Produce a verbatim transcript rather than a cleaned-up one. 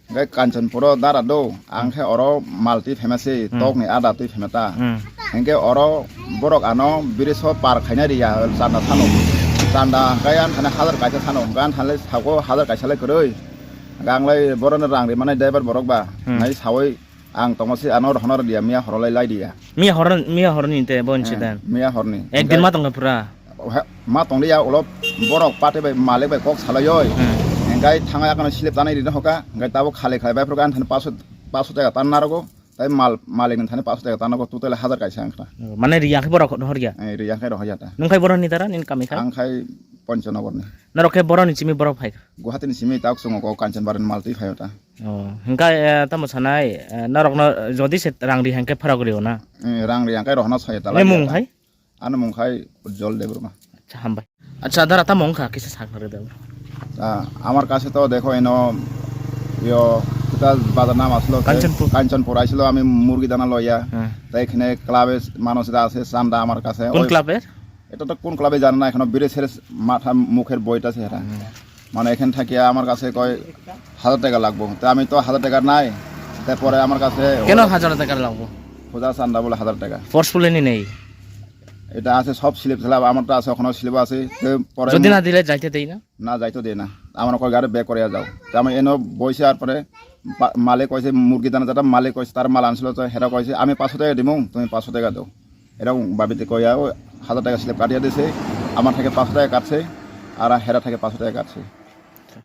Hingke Kanchanpur o dara do, ang khe oro mal tui phaima se, tok ni ada tui phaima ta. Hingke oro borok ano biriso par khaina ri ya, chanda sano. Chanda hingke ang thani hazar kaisa sano, hingke ang thani le sako hazar kaisa le kwrwi. Hingke ang le borok no rang ri manai driver borok ba, nai sawi ang tongma se ano rohorna ri ya, miya horo lai lai ri ya. Miya hor, miya hor ni te bo incident. Miya hor ni. Ek din ma tong kha pura. He, ma tong ri ya, ulo borok party bai malik bai kok salai oi. Hingke thangai akhano slip tanai ri no hoka, hingke tabo khali khlai bai phuru ang thani paso, paso taka tan narogo. Tai mal, malik ni thani paso taka tan narogo, total hazar kaisa ang khna. Mane ri ya khe borok rohor ya? Eh, ri ya khe rohor ya ta. Nung khai borok ni dara, nini kami khai? Ang khai Ponchonogor ni. Norok khe borok ni simi borok phai kha? Guwahati ni simi tak chungo ko Kanchanpur ni mal tui phai o ta. O, hingke, eh, tamo sanai, eh, norok no jodi se rang ri hingke pharak ri o na? Eh, rang ri hingke rohorna sai ta. Nini mung khai? Ano mung khai Ujjol Debbarma. Acha, hambai. Acha, dara tamo wngkha kisa sakhnari da. আ, আমার কাছে তো দেখো এনো, ইয়ো, কোথা বাজার নাম আসলো, কাঞ্চনপুর। কাঞ্চনপুর আইছিল, আমি মুরগি দানা লইয়া। হ্যাঁ। তাই এখানে ক্লাবে মানুষরা আছে, চান্দা আমার কাছে। কোন ওই ক্লাবের? এটা তো কোন ক্লাবে জানি না, এখনো বিড়ি ছেড়ে মাথা মুখের বইটা আছে এরা। মানে এখানে থাকিয়া আমার কাছে কয় হাজার টাকা লাগবো, তা আমি তো হাজার টাকা নাই, তারপরে আমার কাছে কেন ওরা হাজার টাকা লাগবো? খোঁজা চান্দা বলে হাজার টাকা। ফোর্সফুলি নেই? এটা আছে সব স্লিপ ছিল, আমার তো আছে, ওখানেও স্লিপ আছে। তো পরে যদি না দিলে যাইতে দেই না? না, যাইতে দেয় না। আমার কয় গাড়ি বের করে যাও। তো আমি এনে বইছি, আর পরে পা-, মালিক কইছে, মুরগি দানা যেটা মালিক কইছে, তার মাল আনছিল, তো হেরা কইছে, "আমি পাঁচশো টাকা দিমু, তুমি পাঁচশো টাকা দাও।" এরকম ভাবিতে কইয়া ও হাজার টাকা স্লিপ কাটিয়ে দিছে। আমার থেকে পাঁচশো টাকা কাটছে, আর হেরা থেকে পাঁচশো টাকা কাটছে।